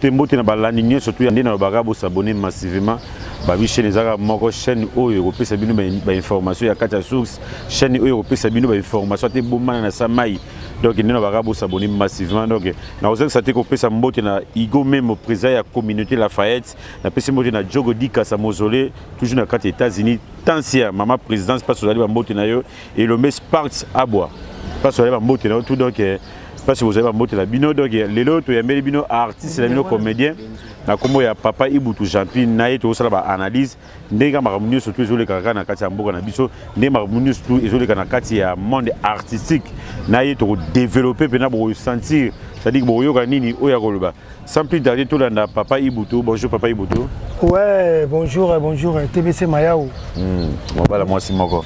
Te mbote na balandi nyonso tu ya nde nalobaka bosabone massivement babi chaîne ezaka moko chaîne oyo ekopesa bino bainformation ya kati ya source chaîne oyo ekopesa bino bainformation ate ebomana na sa mai donc nde nalobaka bosabone massivement donc nakozangisa te kopesa mbote na Hugo Memo président ya communauté Lafayette napesi mbote na Diogo Dikasa Mausolée toujours na kati ya États-Unis Tansia mama présidence place ozali bambote na yo Elombe Sparks Abwa place ozali bambote na yo tout donc mpasi bozali bambote na bino donc lelo toyambeli bino artiste na bino comédien na nkombo ya papa Ibutu Jeanpy na ye tokosala baanalyse ndenge makambo nyonso tu ezoleka kaka na kati ya mboka na biso ndenge makambo nyonso tu ezoleka na kati ya monde artistique na ye tokodévelopper mpena bokosentir c'est-à-dire bokoyoka nini oyo akoloba. Sans plus tarder, tolanda papa Ibutu. Bonjour papa Ibutu. Ouais, bonjour, bonjour TBC Mayao. Mobala mwasi moko.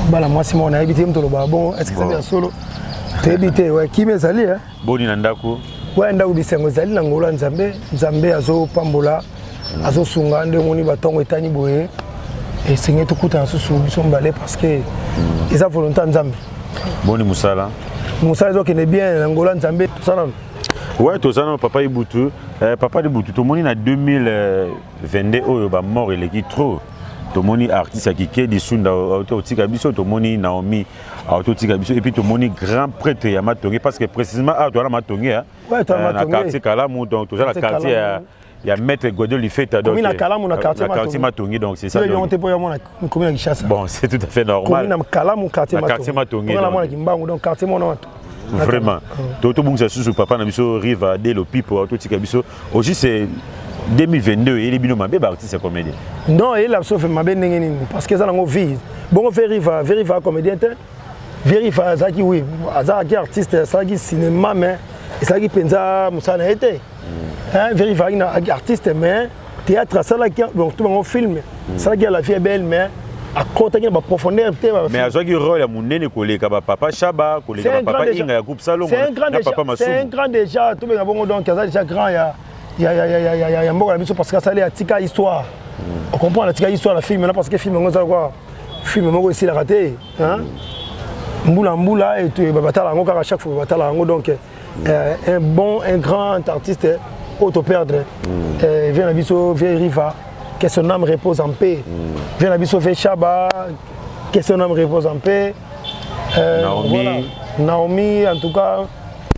Mobala mwasi moko, nayebi te moto oloba bon, est ce que ya solo toyebi te. Ouais, kimi ezali. Boni na ndako? Ouais, ndako bisengo ezali na ngolo ya Nzambe. Nzambe azopambola, azosunga. Nde omoni batongo etani boye, esenge tokutana susu biso mibale parce que eza volonté ya Nzambe. Boni mosala? Mosala ezokende bien na ngolo ya Nzambe. Tosala nano. Ouais, toza nano papa Ibutu. Papa Ibutu, tomoni na 2022 oyo bamort eleki trop. Tomoni artiste ya Kikedi Sunda auti otika biso, tomoni Naomi auti otika biso, et puis tomoni grand prêtre ya Matonge, parce que précisément awa toza na Matonge na quartier Kalamu, donc toza na quartier ya maître Godel Lifeta, donc na Kalamu, na quartier. Na quartier Matonge, donc c'est ça. Donc te po ya mona commune ya Kinshasa. Bon, c'est tout à fait normal. Commune na Kalamu, quartier. Quartier Matonge. Na mona Kimbangu, donc quartier mona Matonge. Vraiment, to tobungisa susu papa na biso Riva de Lopipo totika biso. Aussi c'est 2022 eyeli bino mabe baartiste ya comédien? Non, eyela biso mabe ndenge nini? Parce que eza nango vie bongo. Veriva, Veriva comédien te. Veriva azalaki, oui, azalaki artiste, asalaki cinéma, mais ezalaki mpenza mosala na ye te. Veriva azalaki artiste, mais théâtre asalaki, donc to bango film asalaki ya La vie est belle, mais akotaki na baprofondeur te. Mais azwaki rôle ya monene koleka bapapa Shaba, koleka bapapa Inga ya groupe Salongo na papa Masumu. C'est un grand déjà, tobenga bongo. Donc aza déjà grand ya mboka na biso parce que asali, atika histoire. Ocomprendre, atika histoire na film na, parce que film yango eza kwa film moko esilaka te, mbula mbula batala yango kaka, chaque fois batala yango. Donc un bon, un grand artiste oyo toperdre, vieux na biso vieux Riva, que son âme repose en paix. Vieux na biso vieux Shaba, que son âme repose en paix. Naomi. Voilà. Naomi, en tout cas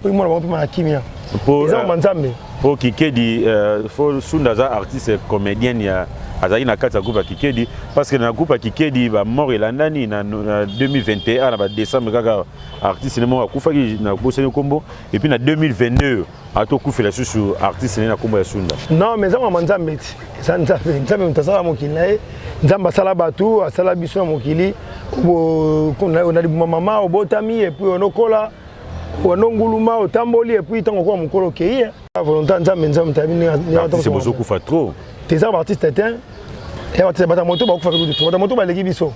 oyo mona bango mpema na kimia, eza mama Nzambe. Po Kikedi, fo Sunda aza artiste comédienne ya azalaki na kati ya groupe ya Kikedi, parce que na groupe ya Kikedi bamort elandani na 2021 na badécembre kaka, artiste ne moko akufaki na bosani nkombo, et puis na 2022 atokufela susu artiste ne na nkombo ya Sunda. Non, mais eza mama Nzambe ti, eza Nzambe. Nzambe moto asala mokili na ye. Nzambe asala bato, asala biso na mokili. Na libuma mama obotami, et puis onokola, wanonguluma, otamboli, et puis ntango okoka mokolo okei. Volonté ya Nzambe, Nzambe tayebi. Artiste bozokufa trop. Te, baartiste te, ya baartiste bata moto bakufa mpe kutu, bata moto baleki biso,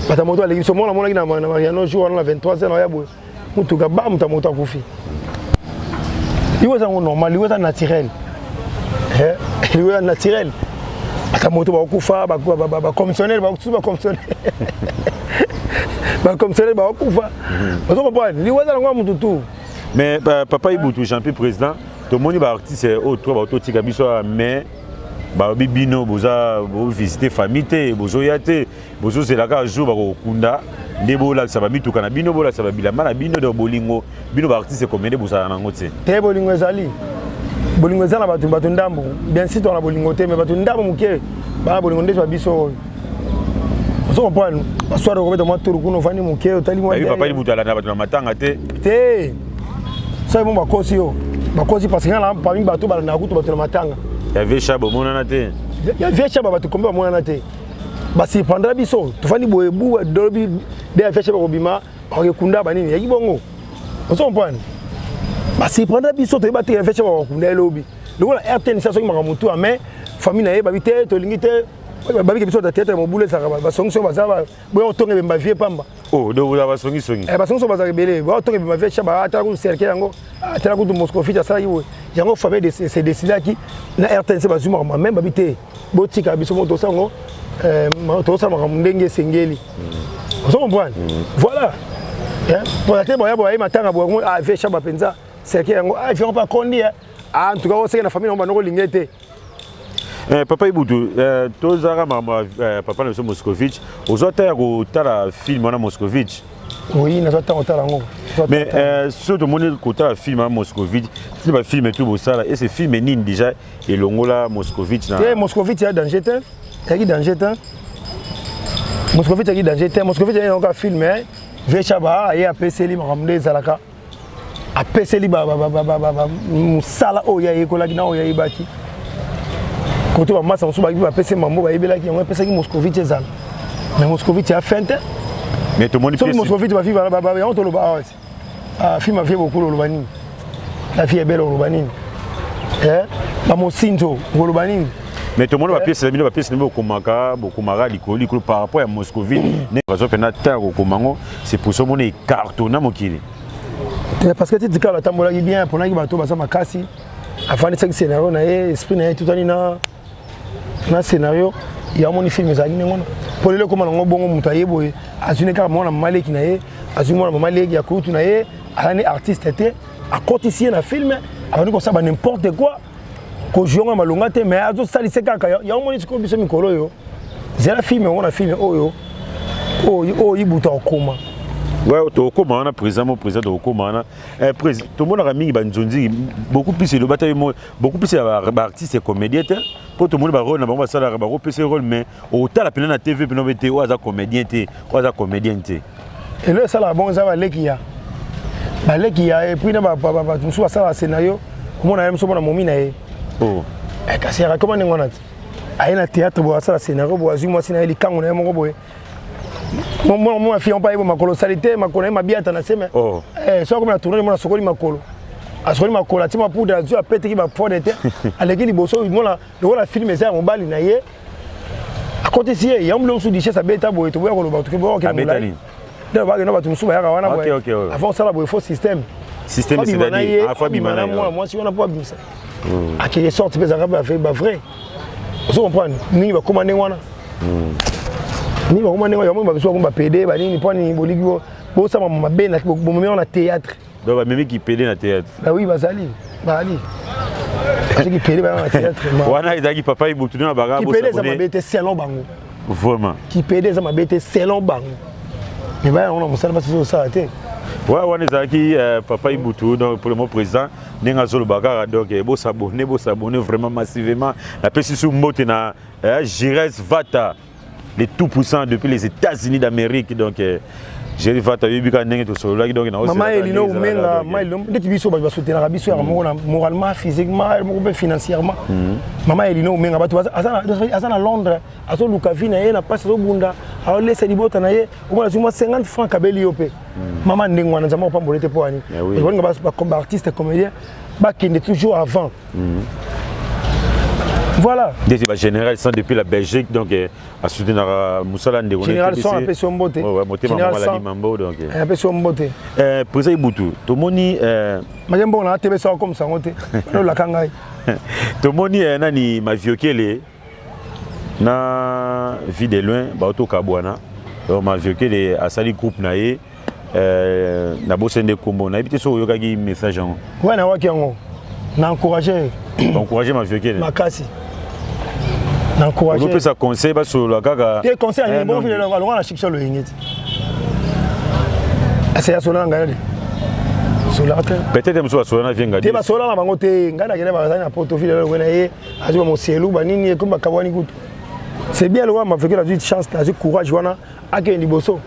bata moto baleki biso. Mwana monaki na Mariano jour wana na 23 heures na oya boye, mutuka ba moto ya moto akufi. Liwo eza yango normal, liwo eza naturel, liwo eza naturel. Bata moto bakokufa, bacommissionnaire, surtout bacommissionnaire, bacommissionnaire bakokufa. Ozo comprendre, liwo eza nango ya motu tu. Mais papa Ibutu Jean-Pierre président, tomoni baartiste oyo to baototika biso, mais balobi bino boza bovisite famille te, bozoya te, bozozela kaka jour bakokunda nde bolakisa bamituka na bino, bolakisa babilamba na bino. Donc bolingo bino baartiste comédien bozala nango te? Te, bolingo ezali, bolingo eza na bato, bato ndambo. Bien sûr tona bolingo te, mais bato ndambo moke bana bolingo ndeti babiso oyo. Ozo comprendre, basware okobeta mwa tour kuna, ofandi moke, otali mwa. Papa Libutu alanda bato na matanga te. Te, soki mo bakosi yo, bakosi, parce que nga na parmi bato balandaka kutu bato na matanga. Ya vieux Shaba omonana te? Ya vieux Shaba bato kombe bamonana te, basurprendra biso. Tofandi boye bu dolobi de ya vieux Shaba kobima, bakekunda banini yaki bongo. Ozo comprendre, basurprendra biso, toyeba te ya vieux Shaba bakokunda elobi lokola RTNC. Soki makambo tu mais famille na ye babi te, tolingi te, babiki biso ta théâtre ya mobulu ezalaka basongi soki baza boya kotonga ebemba vieux pamba. Oh, donc oza basongisongi? Basongi soki bazalaka ebele, boya kotonga ebemba vieux Shaba, atala kutu cercueil yango, atala kutu moscovite asalaki boye yango. Famille se décidaki na RTNC, bazwi makambo même babi te, botika biso moko tosala yango, tozosala makambo ndenge esengeli. Ozo comprendre, voilà. Mpona te boya boya ye matanga boye, ah, vieux Shaba mpenza cercueil yango, ah, vieux mpe akondi. Ah, en tout cas oseke na famille nango banda kolinga ye te. Eh, papa Ibutu, eh, tozalaka makambo ya eh, papa na biso Moscovitch. Ozwa ta ya kotala film wana Moscovitch? Oui, nazwa ntango kotala yango. Mais soki tomoni kotala film ya Moscovitch, tina bafilme tu bosala, ese film nini déjà elongola Moscovitch na Te, Moscovitch ya danger te, eyaki danger te. Moscovitch ayaki danger te. Moscovitch ayaki kaka film vieux Chaba aye apeseli makambo nde ezalaka, apeseli mosala oyo ayekolaki na oyo ayebaki. Koto bamasa mosusu bayaki bapesi mambo bayebelaki yango, epesaki Moscovitch ezala. Mais Moscovitch ya fin te. Mais tomoni soki Moscovitch bafi yango toloba awa ti film avie bokulu oloba nini, la vie est belle oloba nini, bamosinzo oloba nini. Mais tomoni bapièce na bino, bapièce na bino bokomaka, bokomaka likolo likolo par rapport ya Moscovitch nde bazwa mpena ta ya kokoma yango. C'est pour ça omoni ecartonna mokili. Parce que titikala atambolaki bien, aponaki bato baza makasi, afandisaki scénario na ye, esprit na ye etutani na scénario ya omoni film ezalaki ndenge wana. Mpo lelo ekóma nango bongo, moto aye boye, azwi ne kaka mwana mama leki na ye, azwi mwana mama leki ya kulutu na ye, aza ne artiste te, akotisi ye na film, abandi kosala ba n'importe quoi, kozwi yango ya malonga te, mais azosalisa kaka yango. Moni sikoyo biso mikolo oyo, zela film yango na film oyo oyo Ibutu akokoma. Ouais, tokokoma wana, président mo président, tokokoma wana. Président, tomonaka mingi banzonzi beaucoup plus eloba ta beaucoup plus ya baartiste comédien te, mpo tomoni barôle na bango basalaka, bakopesa rôle, mais otala mpena na TV mpena obe te oyo aza comédien te, oyo aza comédien te. Elo esalaka bongo eza baleki ya baleki ya, et puis na bato mosusu basalaka scénario, omona ye mosu, omona momi na ye. Oh. Kasi yaka koma ndenge wana te, aye na théâtre boye, asala scénario boye, azwi mwasi na ye, likango na ye moko boye, mwana fille mpa ye boye, makolo osali te, makolo na ye mabiata na se, mais soki akomi na tournage, mona asokoli makolo, asokoli makolo, atie mapoudre, azwi, apeteki bafode te, aleki liboso, mona lokola film eza ya mobali na ye, akotisi ye yango. Biloko mosusu Duchesse abeta boye, toboya koloba, tokende molai nde bakenda, bato mosusu bayaka wana boye, avant osala boye, faux système. Système. Abima na ye, abima na mwana mwasi wana mpo abimisa, akeke sorte mpe ezalaka bavrai. Ozo comprendre mingi bakóma ndenge wana, mingi bakóma ndenge wana, yango babiso bakóma bapede banini, mpo nini boliki bosala mabe, bomemi yango na théâtre? Donc bamemiki pede na théâtre? Bah oui, bazali bazali soki pede baya na théâtre. Wana ezalaki papa Ibutu na baka. Kipede eza mabe te selon bango. Vraiment. Kipede eza mabe te selon bango, mais baya yango na mosala basi osala te. Ouais, wana ezalaki papa Ibutu. Donc pour le mot président ndenge azoloba kaka, donc bosabonner, bosabonner vraiment massivement. Napesi su mbote na Gires Vata, le tout puissant depuis les États-Unis d'Amérique. Donc Jerry Vata, oyebi kaka ndenge tosololaki, donc mama Elino Umenga, mama Elino, ndeti biso bato basoutenaka biso yaka moko na moralement, physiquement, moko mpe financièrement. Mama Elino Umenga, bato aza na Londres, azoluka vie na ye na mpasi, azobunda, aolesa libota na ye, omona azwi mwa 50 franc, kabeli yo mpe mama ndenge wana, Nzambe akopambola te. Mpo wani balinga baartiste comédien bakende toujours avant. Voilà. Ndeti bagénéral sans depuis la Belgique, donc asoutenaka mosala ndeko. Général son, apesi yo mbote. Motema malali mambo, donc apesi yo mbote. Président Ibutu, tomoni Make mbongo nanga te, besaka komisa yango te, olaka ngai. Tomoni nani, Maviokele na Vie de Loin baotokabwana. Donc Maviokele asali groupe na ye, nabosani nde kombo, nayebi te soki oyokaki message yango. Ouais, nawaki yango, na encourage. Encourage Maviokele. Makasi, na encourage. Ozopesa conseil basolola kaka? Te, conseil ya bongo, alonga na shikisha loyenge ti ase asola na ngai, solaka te. Peut-être mosusu basola na vie. Te, basola na bango te. Ngai nakende, bazali na poto, vile eloko na ye, azwi bamoselu banini, ekomi bakabwani kutu. C'est bien lokola Maviokele azwi chance, azwi courage wana, akende liboso.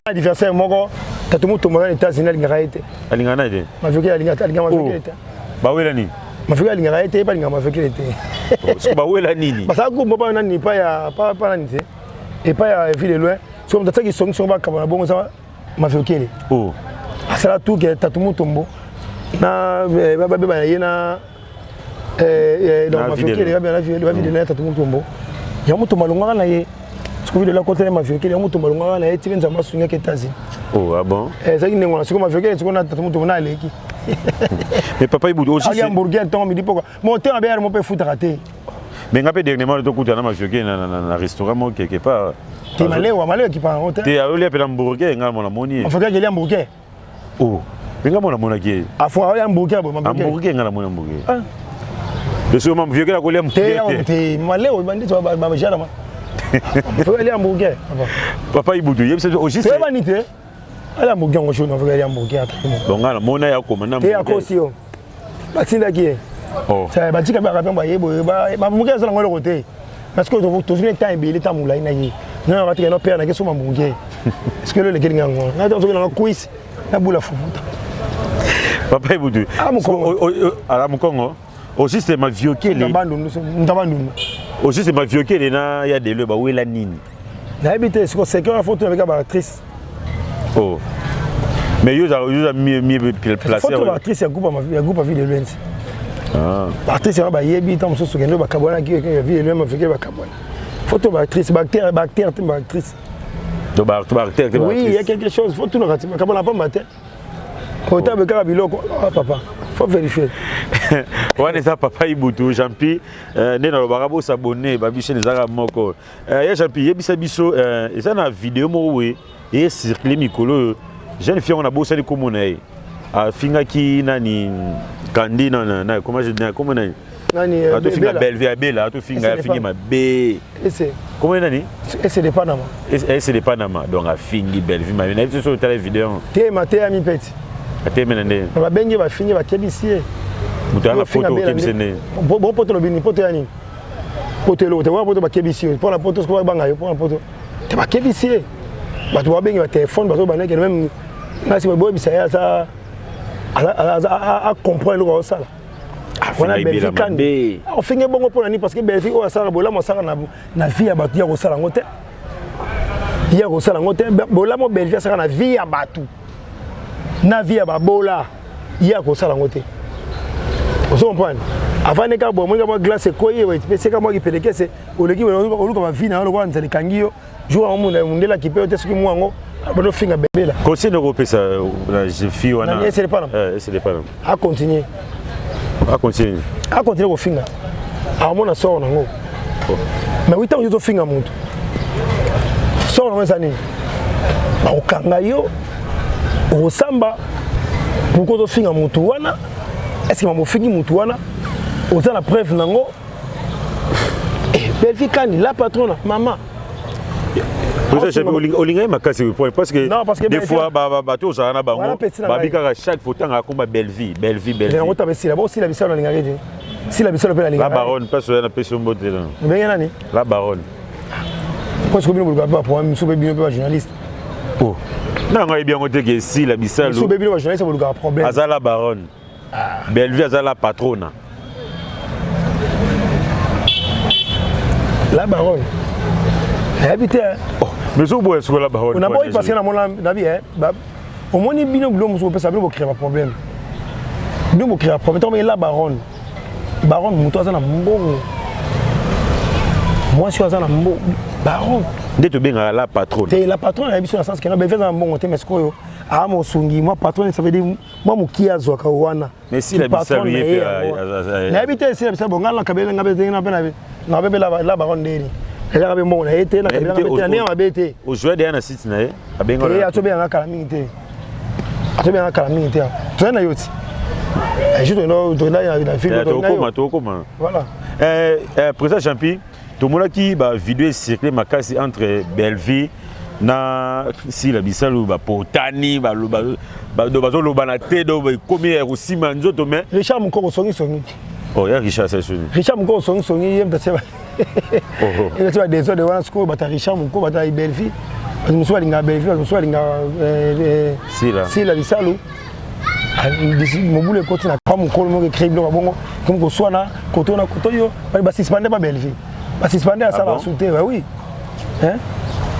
Adversaire moko, Tatu Mutombo, aza na États-Unis, alingaka ye te. Alingaka na ye te? Maviokele alingaka Maviokele te. Bawela nini? Maviokele alingaka ye te, ye mpe alingaka Maviokele te. Soki bawela nini? Basala groupe moko nani epai ya pa nani te, epai ya Ville Loin. Soki moto atiaki songi songi, bakaba na bongo, eza Maviokele. Asala tout ke Tatu Mutombo na babeba na ye na Maviokele, bavide na ye Tatu Mutombo. Yango Mutombo alongwaka na ye, soki vide akota ye Maviokele, yango Mutombo alongwaka na ye tika Nzambe asungaki États-Unis. Oh, ah bon? Ezalaki ndenge wana. Sikoyo Maviokele, sikoyo na Tatu Mutombo na aleki. Mais papa Ibutu aussi ali hamburger ntongo, midi, pokwa, motema beyare mo mpe efutaka te. Mais nga mpe dernièrement tokutana na Maviokele na restaurant moko quelque part. Te, malewa, malewa ekipaka yango te. Te, aolia mpe na hamburger, nga mona moni ye. Maviokele akeli hamburger? Oh, mais nga mona monaki ye. Afo aolia hamburger boye? Hamburger, nga namoni hamburger. Monsieur Mamou, vieux la kolia hamburger. Te maleo bandit ba ba jara ma. Faut aller hamburger. Papa Ibutu, yebisa au juste. Te bani te. Ala hamburger ngo shona faut aller hamburger ata. Bon ngana mona ya komanda. Te akosi yo. Batindaki ye. Oh. Ça batika ba rappel ba yebo ba hamburger za ngo eloko te. Parce que tozwi temps ebele temps molai na ye. Non batika no père na keso hamburger. Est-ce que le lekeli ngango. Na to na cuisse na bula fufuta. Papa Ibutu. Ah mokongo. Ala mokongo. Aussi c'est ma viokele. Ndabandundu. Aussi c'est ma viokele na ya delo ba wela nini. Nayebi te siko secteur faut avec ba actrice. Oh. Mais yo za yo za mieux mieux placé. Faut ba actrice ya groupe ya groupe vie de loin. Ah. Ba actrice ya ba yebi tant mosusu kende ba kabwana ki ya vie de loin ma fikele ba kabwana. Faut ba actrice ba acteur ba acteur ba actrice. Donc ba acteur Oui, il y a quelque chose, faut tout le rater. Kabwana pas matin. Otabe kaka biloko ah, papa faut vérifier. Wana eza papa Ibutu Jean-Pi euh, nde nalobaka bosabone babiso ezalaka moko euh, ya Jean-Pi yebisa biso euh, eza na video moko boye eye circule mikolo oyo jeune fille yango nabosani kombo na ye afingaki nani kandi na na comment je na kombo nani nani atofinga Bellevue abela atofinga afingi mabe Comment nani Ese de Panama. Ese de Panama. Donc afingi Bellevue mabe. Na biso tala video. Te mateyami peti. Atemi na nde. Babengi bafingi bakebisi ye. Moto ana poto okebisi nde. Bon poto lobi ni poto ya nini? Poto eloko te wana poto bakebisi yo. Pona poto soki banga yo pona poto. Te bakebisi ye. Bato babengi ba téléphone bazo bandeke même nasi boyebisa ye aza aza a comprendre eloko azosala. wana Belgique kandi ofinge bongo mpo na nini parce que Belgique oyo asalaka bolamu asalaka na vie ya bato ya kosala yango te ye akosala yango te bolamu Belgique asalaka na vie ya bato na vie ya babola ye akosala yango te ozo comprendre avandi kaka boye omoni kaka mwa glace ekwei epeseka mwa kipelekese oleki oluka bavi na yo lokola nzala ekangi yo jour yango munda mundela kipe yo te soki mwa yango bando finga bebela conseil noko opesa na fille wana nani esele pana esele pana a continuer a continuer a continuer kofinga akomona sort nango oh. mais wi ntango yo ozofinga motu sort nango eza nini bakokanga yo okosamba pourkoi ozofinga motu wana est ce que mamofingi motu wana oza na preuve nango Eh, Bellevue Kandi, la patronne, maman. olinga ye makasi point parce que, non, parce que des fois bato ozala na bango babi kaka chaque fois otangaka komba bellevie bellevie bellevie taba esila bo sila bisalo nalingaki te sila bisalo mpe nalingaka la baronne place oya napesi yo mbote na ndenge nani la baronne po siko bino boluka mpe baproblème mosusu mpe bino mpe bajournaliste oh na yango ayebi yango te ke sila bisalo mosusu mpe bino bajournaliste bolukaka problème aza la baronne Ah. Bellevue aza la patrona. La baronne. Nayebi te. Oh, mais oboya sikoyo la baronne. Naboyi parce que namona nabi eh omoni bino biloko mosusu kopesa bino bocréa baproblème bino bocréa problème ntango la baronne baronne moto aza na mbongo mwasi oyo aza na mbongo baronne nde tobengaka la patronne te la patronne nayebi biso na sens kena bellevue aza na mbongo te mais sikoyo aa mosungi mwa patronne ça veut dire mwa mokie azwaka wana nayebi te esila bisalu bonga nakabela nga mpe nga mpe na mpe la baron ndeni ezaka mpe mbongo na ye te nakabela nga mpe te na ndenge mabe te ozwa deya na site na ye abenga ye atobenga nga kala mingi te atobenga nga kala mingi te toza na yo ti toenda na ville tokoma tokoma voilà président Champi Tomonaki ba video ecircule makasi entre Bellevue na Sila Bisalu bapotani bazolobana te do ekomi ya kosima nzoto mais Richard Mukoko songi songi Oh, ya Richard Sassouni. Richard Mukoko songi songi ye mtase ba. Oh. Ye ba désordre wana sikoyo bata Richard Mukoko bata Bellevue. Bato mosusu balingaka Bellevue, bato mosusu balingaka Sila. Sila Bisalu. Mobulu ekoti na kwa mokolo moko ecree biloko bongo komi koswana koto na koto yo basuspende ba Bellevue basuspende asala su te oui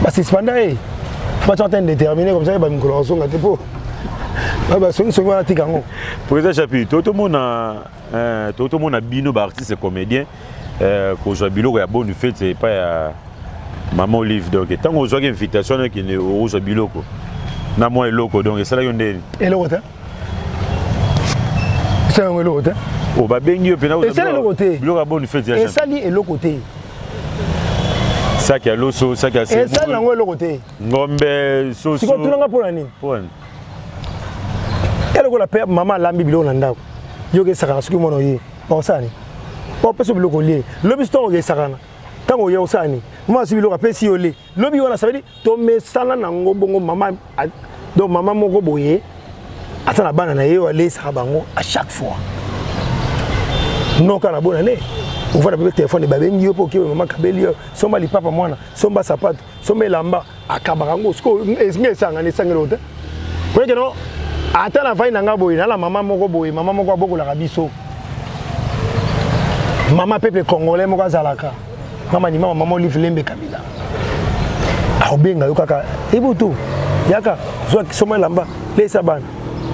basuspende ye batia ata indéterminé comme ça ba mikolo azonga te mpo basongisongi wana tika yango président chapi totomona totomona bino baartiste comédien kozwa biloko ya bonne fete epai ya mama Olive donc ntango ozwaki invitation wana okende okozwa biloko na mwa eloko donc esalaki yo ndeni eloko te esali yango eloko te o babengi yo mpena esali eloko te biloko ya bonne fete esali eloko te saki ya loso saki ya esali yango eloko te ngombe soso sikoyo tunanga mpo na nini elokola mpe mama alambi biloko na ndako yoka esakana soki mwana oye bakosala nini? Opesa biloko olie lobi, so ntango okesakana, ntango oye osala nini? Mama asi biloko apesi yo le lobi wana, ça veut dire tomesana nango bongo. Mama, donc mama moko boye aza na bana na ye oyo alesaka bango à chaque fois. Noka na bona ne ovanda mpe telefone babengi yo mpo okewe, mama kabeli yo, somba lipapa, mwana somba sapato, somba elamba, akabaka yango. Sikoyo nge esangani esangeli te koyeke no ata na vai na nga boye nala mama moko boye, mama moko abokolaka biso, mama peuple congolais moko azalaka mama nima, mama Olive Lembe Kabila. Akobenga yo kaka ebutu, yaka zwa soma elamba, lesa bana.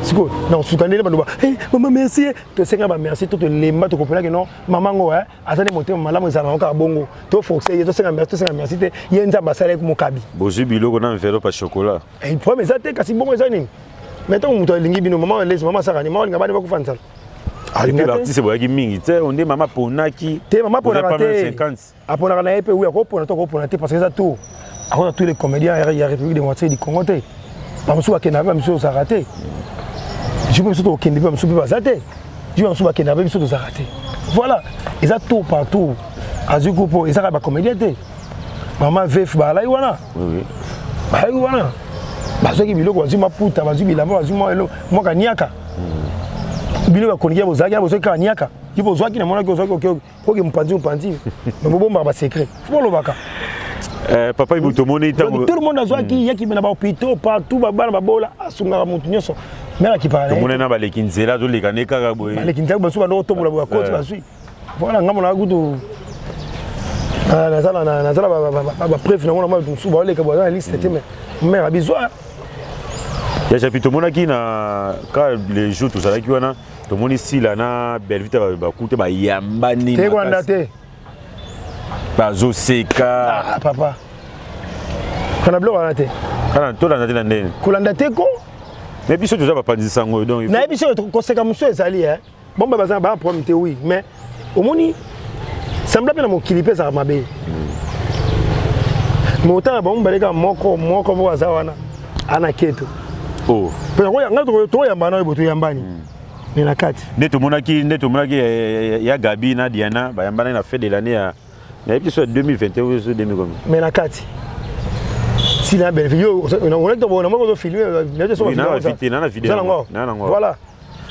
Sikoyo na kosuka ndenge baloba: hey, mama merci. Tosenga ba merci to tolemba, tokopelaki no mama ngo aza nde motema malamu. Ezala nango kaka bongo, toforce ye tosenga merci, tosenga merci te. Ye Nzambe asalaki mokabi. Bozwi biloko na enveloppe ya chocolat. Problème eza te, kasi bongo eza nini? Mais ntango moto alingi bino, mama alesi, mama asaka nini? Mama alinga bana bakufa nzala. Alinga te. Boyaki mingi te, onde mama aponaki. Te, mama aponaka te, aponaka na ye mpe. Oui, akopona to akopona te, parce que eza tour akoza tous les comédiens ya République démocratique du Congo te. Bamosusu bakendaka mpe, bamosusu ozalaka te. Jour mpe biso tokokende mpe, bamosusu mpe baza te. Jour bamosusu bakendaka mpe, biso tozalaka te. Voilà, eza tour par tour. Azwi ku mpo eza kaka bacomédien te. Mama vef bazalaki wana, bazalaki wana, bazwaki biloko, bazwi maputa, bazwi bilamba, bazwi mwa kaniaka. Bino bakoniki bozalaki na bozwaki kaka niaka. Yo bozwaki, namonaki ozwaki oke mopanzi mopanzi, mais bobombaka basecret, fo bolobaka. Papa Ibu, tomoni ntango tout le monde azwaki, yaki na bahôpitaux partout, babana babola, asungaka motu nyonso, mais akipaka. Tomoni na baleki nzela, azoleka nde kaka boye. Baleki nzela basusu bando kotombola boye, akoti, bazwi. Voilà, ngambo na kutu naza na bapreuve nango na mwa mosusu baoleka, baza na liste te, mais mare abizwa. Ya Japi, tomonaki na ka le jour tozalaki wana, tomoni Sila na Belvita bakute bayambani. Te, kolanda te. Bazoseka. Ah, papa, kana biloko wana te. Kana tolanda te na ndeni? Kolanda te ko. Mais biso toza bapanzi sango, donc nayebi biso koseka mosusu ezali bomba baza na problème te. Oui, mais omoni sembla mpe na mokili mpe ezalaka mabe. Mais otala bango mibale kaka moko moko moko aza wana ana keto. Oh. Ngai toyamba na oyo bo toyambani me na kati. Nde tomonaki ya Gabi na Diana bayambanaki na fin de l'année ya, nayebi biso, ya 2021 ou 2000 combien. Mais na kati sila Bellevue, yo onaki na moko ozofilme. Na video. Voilà.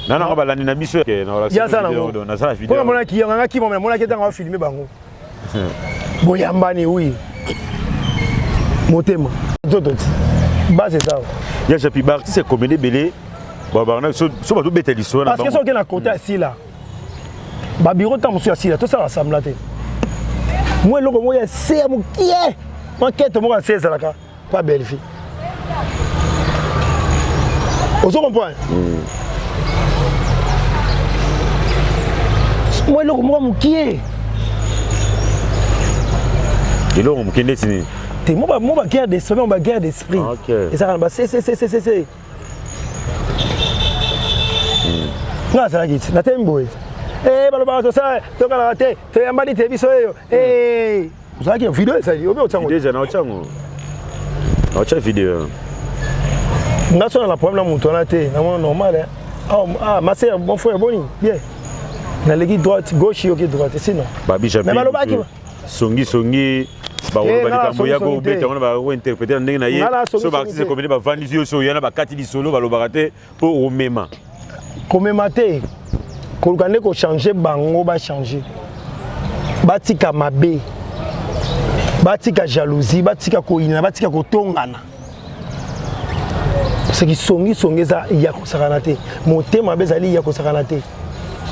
Na nango balandi na biso. Ya aza nango mpo namonaki yango, anga kima, namonaki ntango afilme bango boyambani. Oui, motema nzoto ti base eza. Ya Japi, baartiste comédie ebele so bazobeta lisolo. Parce que soki na côté ya Sila, babiro ntango mosusu ya Sila tosala semblant te. Mwa eloko moko ya se ya mokie, mwa keto moko ya se ezalaka pa Bellevue, ozo comprendre? Mwa eloko moko mokie. Eloko mokie ndeti nini? Te, mo baguerre d'esprit, mo baguerre d'esprit ezalaka na baccccc. Nga azalaki ti natemi boye, balobaka tosala tokalaka te, toyambani te, biso eyo ozalaki video ezali obi otiango. Déjà na otiango, na otia video. Nga so na na problème na moto wana te, namona normal. Ah, ma sœur, mon frère, boni bien, naleki droite, gauche, yoki droite, sinon. Babisha. Mais balobaki. Songi songi, bakoloba likambo ya kobeta wana, bakointerprete na ndenge na ye. So baartiste comédie bavandisi yo, so oya na bakati lisolo, balobaka te mpo omema. Komema te, koluka nde kochange bango, bachange, batika mabe, batika jalousie, batika koyinana, batika kotongana. Parce que songisongi eza ya kosakana te, motema mabe ezali ya kosakana te.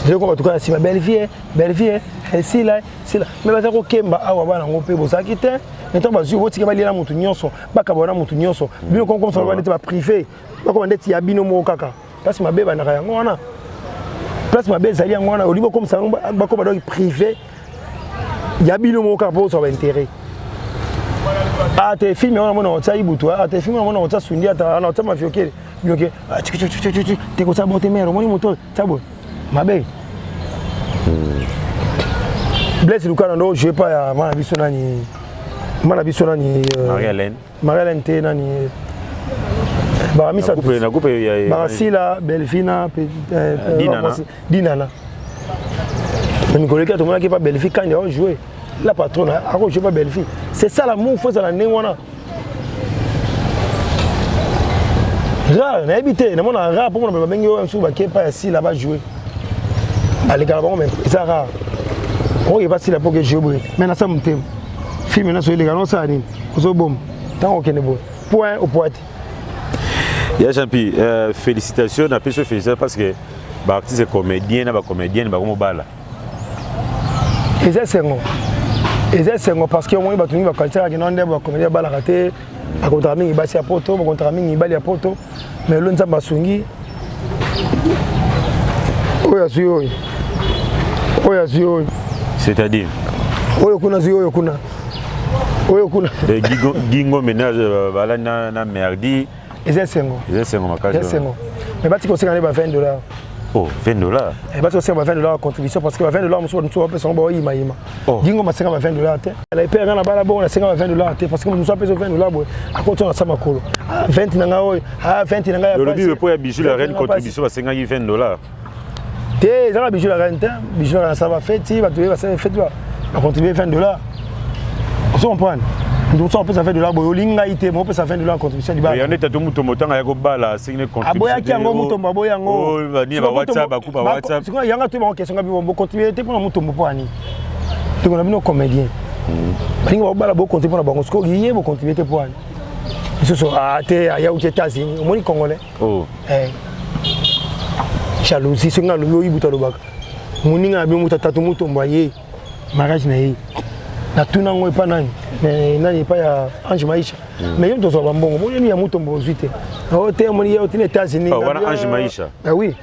Eloko bato kaka nsima Bellevue, Bellevue esila sila, mais baza kokemba awa. Bana yango mpe bozalaki te, mais ntango bazwi, botika balia na motu nyonso, bakaba na motu nyonso. Bino konkomsa ba neti baprivé, bakoma ndeti ya bino moko kaka. Place mabe ebandaka yango wana, place mabe ezali yango wana. Olingi bokomisa yango, bakoma donc privé ya bino moko kaka mpo ozwa baintérêt. Ate film wana mona otya Ibutu, ate film wana mona otya Sundi, ata ana otya Mafiokele binoke te, kotya bote mere omoni moto tya boye mabe. Blaise Lukana ndo joue pa ya mwana biso nani, mwana biso nani? Marie Hélène. Marie Hélène te, nani, bakamisa bakasila Belvina. Dinana. Dinana. Na mikolo eki tomonaki pa Bellevue kandi ao jouer. La patronne ako jouer pa Bellevue. C'est ça l'amour, faut ezala ndenge wana. Rare, nayebi te, namona rare mpo mona babengi oyo mosusu bake epai ya Sila ba jouer. Balekaka bango mais eza rare. Oyo epa Sila mpo ke jouer boye. Mais na sa motema. Film nyonso eleka nosala nini? Ozoboma. Ntango okende boye. Point opoati. Ya Jean-Pierre, félicitations, na peso félicitations parce que ba artiste comédien na ba comédienne ba mobala. Eza esengo. Eza esengo parce que omoni bato mingi bakanisaka ke nde ba comédien balaka te, bakontaka mingi basi ya poto, bakontaka mingi mibali ya poto, mais lelo Nzambe asungi oyo azwi oyo, oyo azwi oyo. C'est-à-dire? Oyo kuna azwi oyo kuna. Oyo kuna. Gingo ménage bala na merdi. Eza esengo. Eza esengo makasi. Eza esengo. Mais batiki kosenga nde ba 20 $. Oh, 20 $. Eh, batiki kosenga ba 20 $ contribution parce que ba 20 $ mosusu mosusu bapesa yango baoyimayima. Oh. Gingo masenga ba 20 $ te. Na epe nga na bala bongo nasenga ba 20 $ te parce que mosusu apesa 20 $ boye akoti na sa makolo. Ah, 20 na nga oyo, ah 20 na nga ya Lolobi po ya Bijou la reine contribution basengaki 20 $. Te, ezaka Bijou la reine te. Bijou la reine asala bafeti, bato oyo basala feti bacontribue 20 $. Ozo comprendre? Moto mosusu apesa 20 $ boye, olingi ngai te, mopesa 20 $ contribution libala. Yango tatu Mutombo ntango ya kobala asengi ne contribution. Aboyaki yango, Mutombo aboyi yango. Nini ba WhatsApp, bakupa WhatsApp. Sikoyo yanga toyeba ngo question nga bibo bocontribue te mpona Mutombo mpo ani ndeko na bino comédien balingi babala bocontribue mpona bango, sikoyo ye bocontribue te mpo ani lisusu te ayauti États-Unis, omoni congolais. Oh. Eh. Jalousie, soki nga alobi oyibuta alobaka moninga na bino moto atatu Mutombo aye mariage na ye, natuna yango epa nani, nani, epa ya Ange Maisha, mais ye moto ozwa bambongo monini ya Mutombo ozwi te, o te omoni ye oti na États-Unis. Oh, wana Ange Maisha. Ah oui,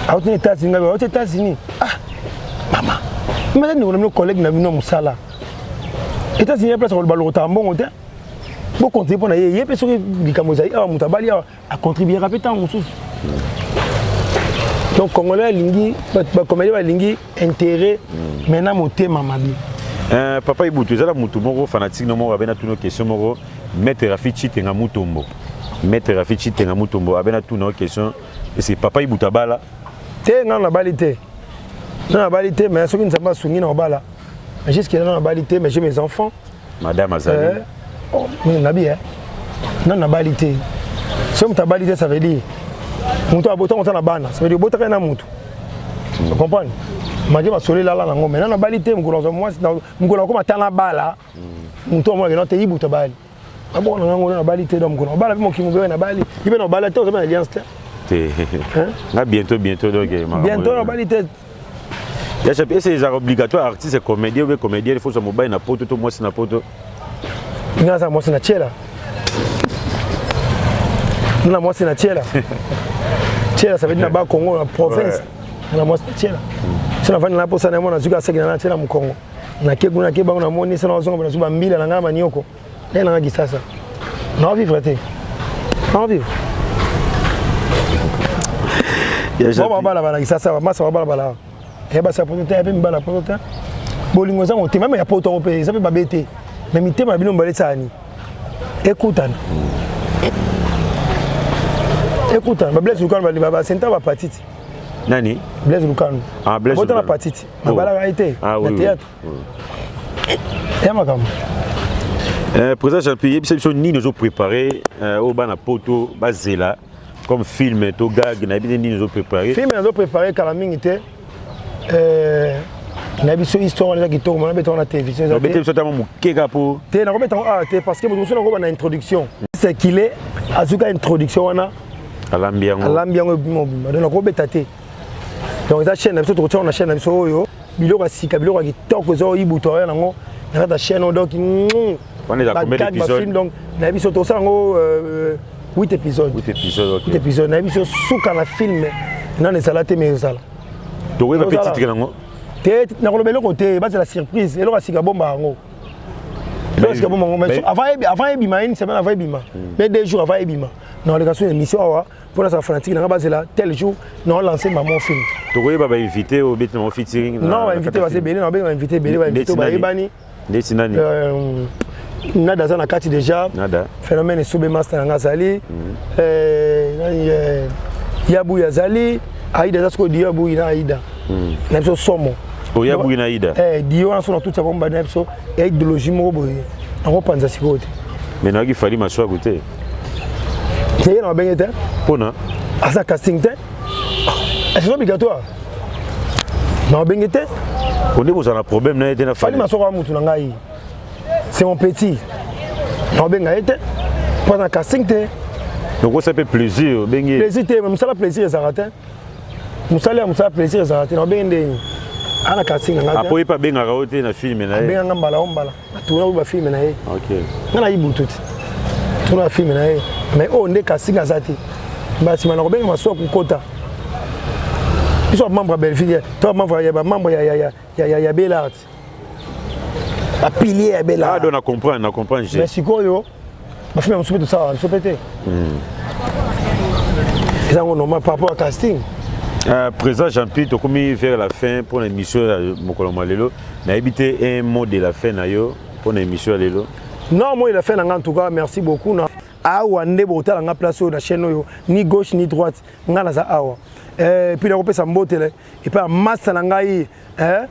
auti na États-Unis, ngai auti États-Unis, ah mama mata ndeko na bino, collègue na bino mosala États-Unis ya place koloba lokotaka mbongo te, bocontribue mpo na ye, ye mpe soki likambo ezali awa, moto abali awa acontribuera mpe ntango mosusu. Donc congolais alingi, bacomédien balingi intérêt mais na motema mabe. Papa Ibutu, eza na motu moko fanatique no moko abe na tuna question moko, maître Rafi Chitenga Mutombo. Maître Rafi Chitenga Mutombo abe na tuna question: est-ce papa Ibutu abala? Te, nga nabali te, nga nabali te, mais soki Nzambe asungi na obala. Mais jusque là nabali te, mais j'ai mes enfants. Madame azali. Oh, nabi eh nano nabali te. Soki moto abali te, ça veut dire moto abota moto na bana, ça veut dire obotaka ye na motu, comprendre malgré basolo elala nango, mais nano abali te. Mokolo azwa mwasi, mokolo akoma ata na bala, moto amonaka no te Ibutu abali, aboko na ngango nabali te. Donc mokolo abala mpe mokili mobele nabali, ye mpe na obala te, oza mpe na alliance te. Te, nga bientôt, bientôt donc. Bientôt nabali te. Ya Chapi, ese ezalaka obligatoire artiste comédien ou bien comédien il faut zwa mobali na poto to mwasi na poto? Nga naza mwasi na tiela, na mwasi na tiela. Tiela, ça veut dire na ba Congo, na province, na mwasi na tiela. So navandi na posa na mona zuka aseki na tiela mokongo, nake kuna, nake bango, namoni so nazonga, nazwi bambila na ngai na manioko naye nanga Kisasa, nao vivre te, nao vivre. Bo babalabala Kisasa, bamasa babalabala ya basi ya poto te, ya mpe mibala ya poto te. Bolingo eza motema me ya poto yango mpe eza mpe babe te, me mitema na bino mibale esala nini? Ekutana, ekutana. Bablaise Lukano basenta bapatiti. Nani? Blaise Lukano. Ah, Blaise. Botana patiti babalaka ye te na théâtre ya makambo. Président Jean-Pierre, yebisa biso nini ozopréparé oyo bana poto bazela comme film to gag, nayebi te nini ozopréparé. Film nazopréparé kala mingi te, nayebi so histoire wana eza kitoko, mona beta wana télévision. Eza obete biso ata moke kaka po te, nakobeta yango awa te parce que moto mosusu nakoba na introduction, c'est qu'il est azuka introduction wana. Alambi yango. Alambi yango ebima obima, donc nakobeta te. Donc eza chaîne na biso, tokotia na chaîne na biso oyo biloko ya sika, biloko ya kitoko eza oyo Ibutu aya nango na kati ya chaîne oyo. Donc wana eza combien d'épisodes? Bafilm, donc nayebi so tosala yango 8 épisodes. 8 épisodes, ok. 8 épisodes. Nayebi so suka na film nano ezala te, mais ezala. Tokoyeba mpe titre nango? Te, nakoloba eloko te, bazala surprise. Eloko ya sika bomba yango, eloko ya sika bomba yango. Mais avant ebima, une semaine avant ebima, mais 2 jours avant ebima, nakoleka so émission awa mpo nazala fanatique nanga, bazela tel jour naolance mamo film. Tokoyeba bainvité oyo obeti nango featuring? Non, bainvité baza ebele, na babenga bainvité ebele, bainvité oyo bayebani. Ndeti nani? Nada aza na kati déjà. Nada. Phénomène Esobe, master nanga azali, nani, Yabuyi azali, Aida aza sikoyo, Yabuyi na Aida na biso somo. Oya buki na Ida. Eh, dio wana so na tuti ya bango bana biso ya idéologie moko boye nakopanza sikoyo te. Mais nayoki Fally Masuaku te. Ye na babenge te. Mpona? Aza casting te. C'est obligatoire. Na babenge te. Onde bozala na problème na ye te na Fally Masuaku aza mutu na ngai. C'est mon petit. Na babenga ye te. Mpo aza na casting te. Okosa mpe plaisir obenge. Plaisir te, mosala plaisir ezalaka te. Mosala ya mosala plaisir ezalaka te. Na babenge ndeni. Ana casting na ngai te. Apo ye mpe abengaka yo te na film na ye. Abenganga mbala o mbala. Natourna oyo bafilm na ye. Ok. Nga nayi butu te. Tourna bafilm na ye. Mais oyo nde casting aza te. Mbala nsima na kobenga Masuaku kota. Biso bamembre ya Belleville, to bamembre ya bamembre ya Belart. Bapilier ya Belart. Ah donc na comprendre, na comprendre. Mais sikoyo bafilm ya mosusu mpe tosalaka biso mpe te. Eza yango normal par rapport à casting. Président Jean-Pierre, tokomi vers la fin pour l'émission ya mokolo mwa lelo. Nayebi te un mot de la fin na yo pour l'émission ya lelo. Non, mot de la fin na nga en tout cas, merci beaucoup. Na awa nde botala nga place oyo na chaîne oyo, ni gauche ni droite, nga naza awa. Puis nakopesa mbotele et puis massa na ngai, hein,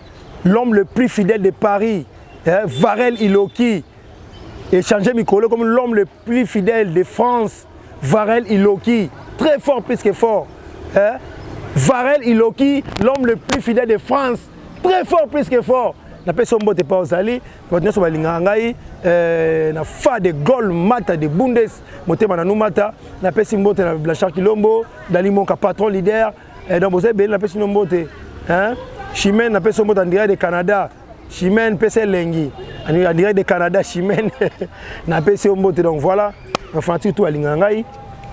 l'homme le plus fidèle de Paris, hein, Varel Iloki, échanger mikolo comme l'homme le plus fidèle de France, Varel Iloki, très fort plus que fort, hein? Varel Iloki, l'homme le plus fidèle de France, très fort plus que fort. Napesi yo mbote pa ozali, bato nyonso balingaka ngai, na fa de Gaulle Mata de Bundes, motema na Numata, napesi mbote na Blanchard Kilombo, Dali Monka patron leader, donc boza ebele, napesi no mbote, hein? Chimène, napesi yo mbote en direct de Canada. Chimène pesa elengi en direct de Canada, Chimène napesi yo mbote. Donc voilà, fanatique tout alingaka ngai.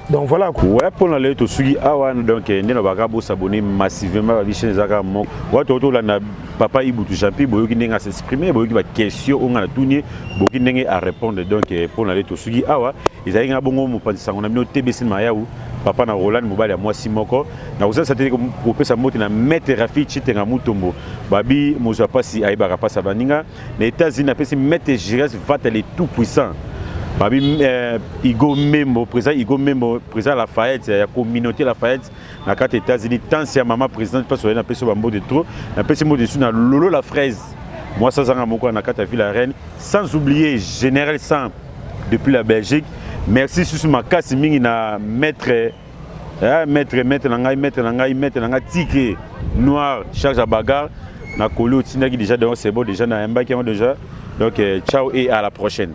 Donc voilà quoi. Ouais, pour la tosuki awa donc nde na baka bo s'abonner massivement ba chaîne ezaka moko. Wa to to landa papa Ibutu Jean-Pierre boyoki ndenge a s'exprimer, boyoki ba question onga na tuni, boyoki ndenge a répondre. Donc pour la tosuki awa ezali nga bongo mopanzi sango na bino TBC Mayaou, papa na Roland mobali ya mwasi moko. Na kozala te kopesa mbote na maître Rafi Chitenga Mutombo, babi mozwa pasi ayebaka pasi ya baninga. Na États-Unis napesi maître Gires Vata le tout puissant, babi Igo Membo, président Igo Membo, président Lafayette ya communauté Lafayette na kati États-Unis, tansi ya mama présidente mpasi oye, napesi bambote trop. Napesi mbote su na Lolo la fraise, mwasi azanga moko na kati ya ville ya Rennes, sans oublier Général Sang depuis la Belgique. Merci susu makasi mingi na maître, maître, maître na ngai, maître na ngai, maître na ngai Tike Noir, charge à bagarre na koli otindaki déjà. Donc c'est bon déjà, nayambaki yango déjà. Donc ciao et à la prochaine.